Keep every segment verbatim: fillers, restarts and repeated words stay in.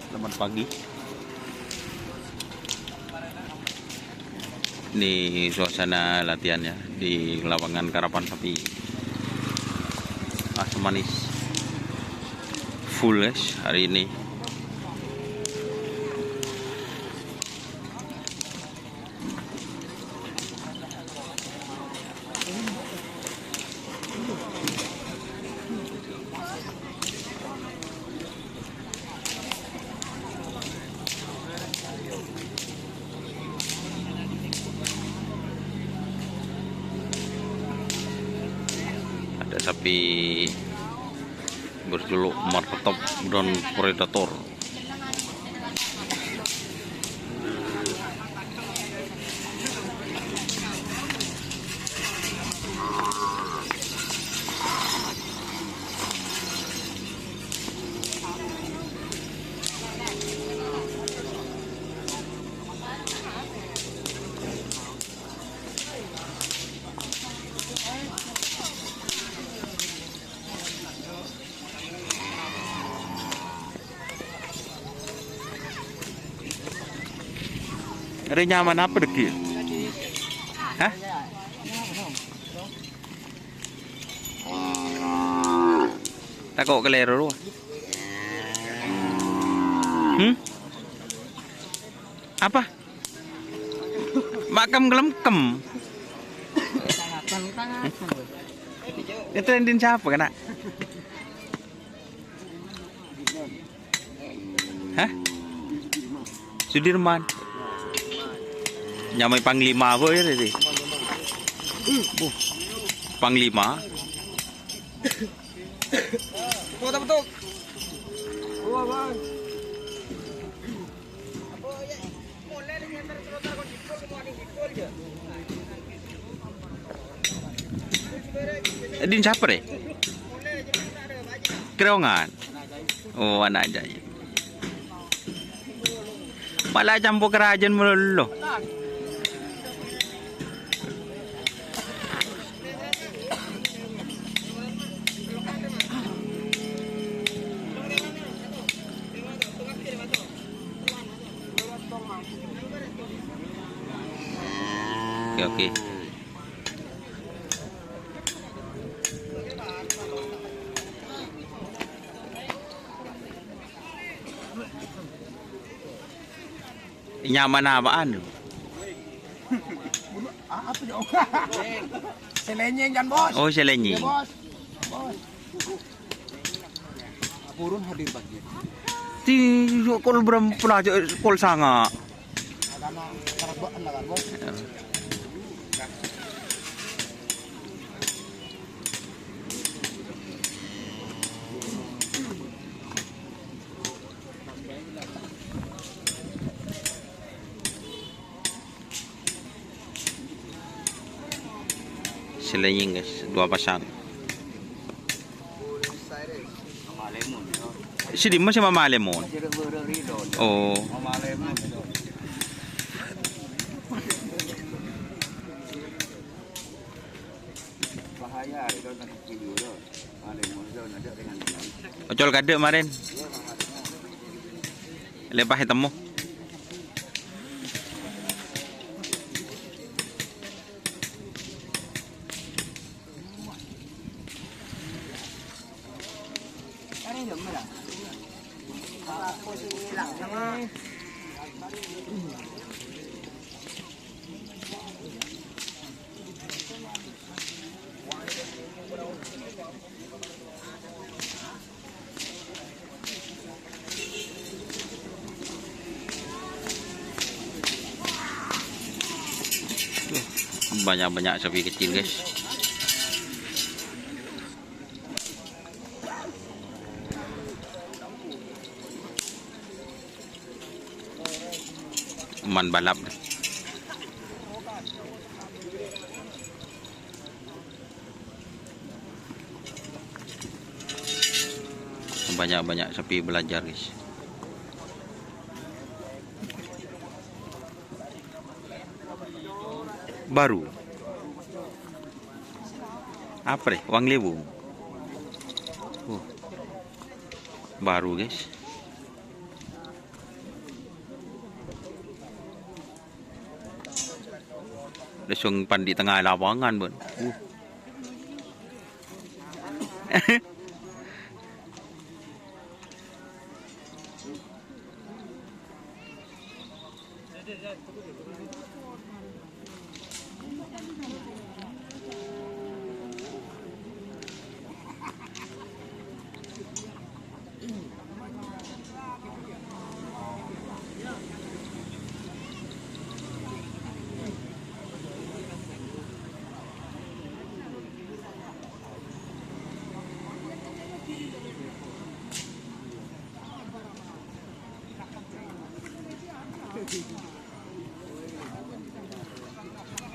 Selamat pagi. Ini suasana latihan ya di lapangan karapan sapi. Asam manis. Full, guys, hari ini. Ada sapi berjuluk Marketop dan Predator. Rè nyamana apa dhâggi'? Hah? Tako' kalèro rowa. Hmm? Apa? Makam kelem-kem. Itu endin siapa, kena? Hah? Sudirman. Nyamai Panglima apa ya tadi? Uh, Panglima. Din siapa deh? Kerongan. Oh, anak aja. Malah campur kerajaan melulu. Oke, oke. Nyamana apaan? Apa, Cok? Sè lènyèng, kan, Bos? Oh, sè lènyèng. Iya, Bos. Bos. Purun hadir pagi. Ti, kol berempat aja, kol sanga. Karena kerebekan lah, kan, Bos? Iya. Sè lènyèng, guys, dua pasang. Sè dimma sè mama lemon? Oh. Ocol kadek kemarin. Lepas ketemu. Banyak-banyak sapi kecil, guys. Man balap. Banyak-banyak sapi belajar, guys. Baru. Apa deh? Uang lebu. Uh. Baru, guys. Langsung pan di tengah lapangan, Bun. Uh.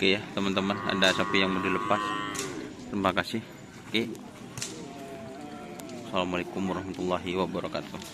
Oke ya, teman-teman, ada sapi yang mau dilepas. Terima kasih. Oke. Assalamualaikum warahmatullahi wabarakatuh.